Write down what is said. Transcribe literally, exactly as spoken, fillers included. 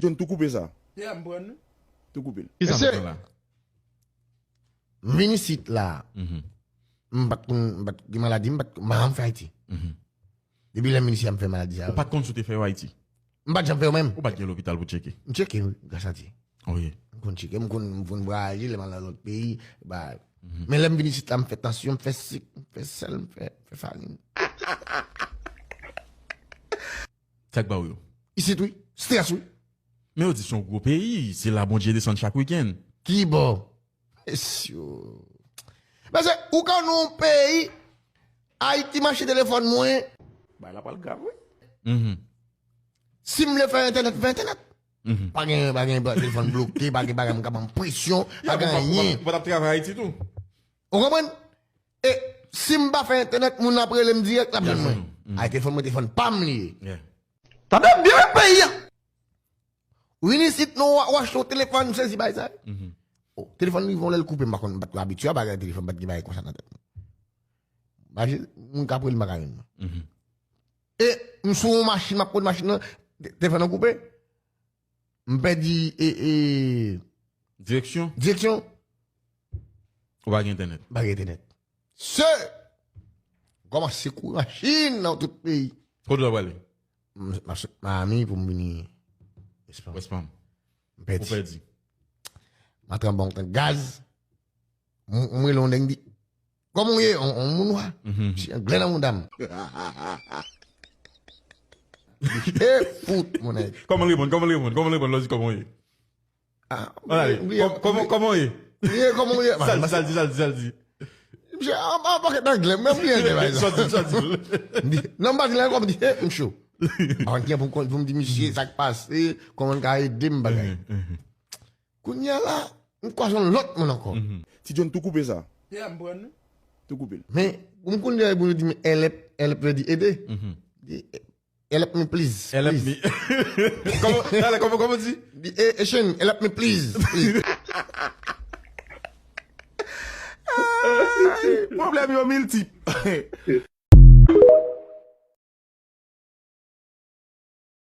John, tou koupe sa. Yeah, m pran nou. Tou koupe l. Kisa m ap pran la? M vin isit la. M pa t konn, m pa t gen maladi, m pa t, m pa janm fè Ayiti. Depi lè m vin isit la, m fè maladi sa. Ou pa t konn si w te fè yo Ayiti? M pa t janm fè yo menm. Ou pa t gen lopital pou tcheke? M tcheke, wi, gras a Dye. Oh, yeah. M konn tcheke, m konn, m konn vwayaje, lè m al nan lòt peyi, ba. Men lè m vin isit la, m fè tansyon, m fè sik, m fè sèl, m fè, fè farin. Sa k ba w yo? Isit, wi. Strès, wi. Men yo di se yon gwo peyi, se la Bondye desann chak wikenn. Ki bò? Mesye. Mesye, ou ka nan yon peyi, Ayiti mache telefòn mwen. Bagay la pral grav, wi. Si m vle fè entènèt, m fè entènèt. Pa gen, pa gen telefòn bloke, pa gen bagay, m ka ban m presyon, pa gen anyen. Ou pa t ap travay Ayiti tou? Ou konprann? E si m pa fè entènèt, moun ap rele m dirèk, l ap jwenn mwen. Ay, telefòn mwen, telefòn pa m li ye. Tande byen peyi a. Ou vin isit, non, w achte yon telefòn, m sezi bay sa. Oh, telefòn rive yon lè l koupe, m pa konn, m pa t abitye a bagay telefòn, m pa t gen bagay konsa nan tèt mwen. Imajine, moun k ap rele m pa ka jwenn mwen. E m sou yon machin, m ap konn machin nan, te- telefòn nan koupe. M pèdi e, e, direksyon? Direksyon. Ou pa gen entènèt? M pa gen entènèt. Se kòmanse kouri machin nan tout peyi. Kote w ap prale? M- m ap sot Miami pou m vini West Palm. West Palm. M pèdi. Ou pèdi. M antre anba yon tank gaz. M m rele yon nèg, m di, "Kòman w ye?" On on moun nwa. Ti anglè nan mouda m. Li te fout, mon nèg. Kòman l reponn? Kòman l reponn? Kòman l reponn lè w di, "Kòman w ye?" Ah, ale, kòman w ye? Li ye, kòman w ye? Sa l di, sa l di, sa l di, sa l di? Misye, an an pakèt anglè, mwen bliye anglè, pa egzanp. Sa l di, sa l di. M di, non, m pa di l ankò, m di, "Eh, m cho." Avan kiyè pou m konn, pou m di misye sa k pase, kòman l ka ede m bagay. Kounye a la, m kwaze yon lòt moun ankò. Ti John, tou koupe sa. Yeah, m pran nou. Tou koupe l. Men, m konn lè pou yo di m help, help vle di ede. Di, "Help me, please, please." Help me. Kòman, talè, kòman, kòman di? Di, "Eh, eh, Shane, help me, please, please." Ay, pwoblèm yo miltip.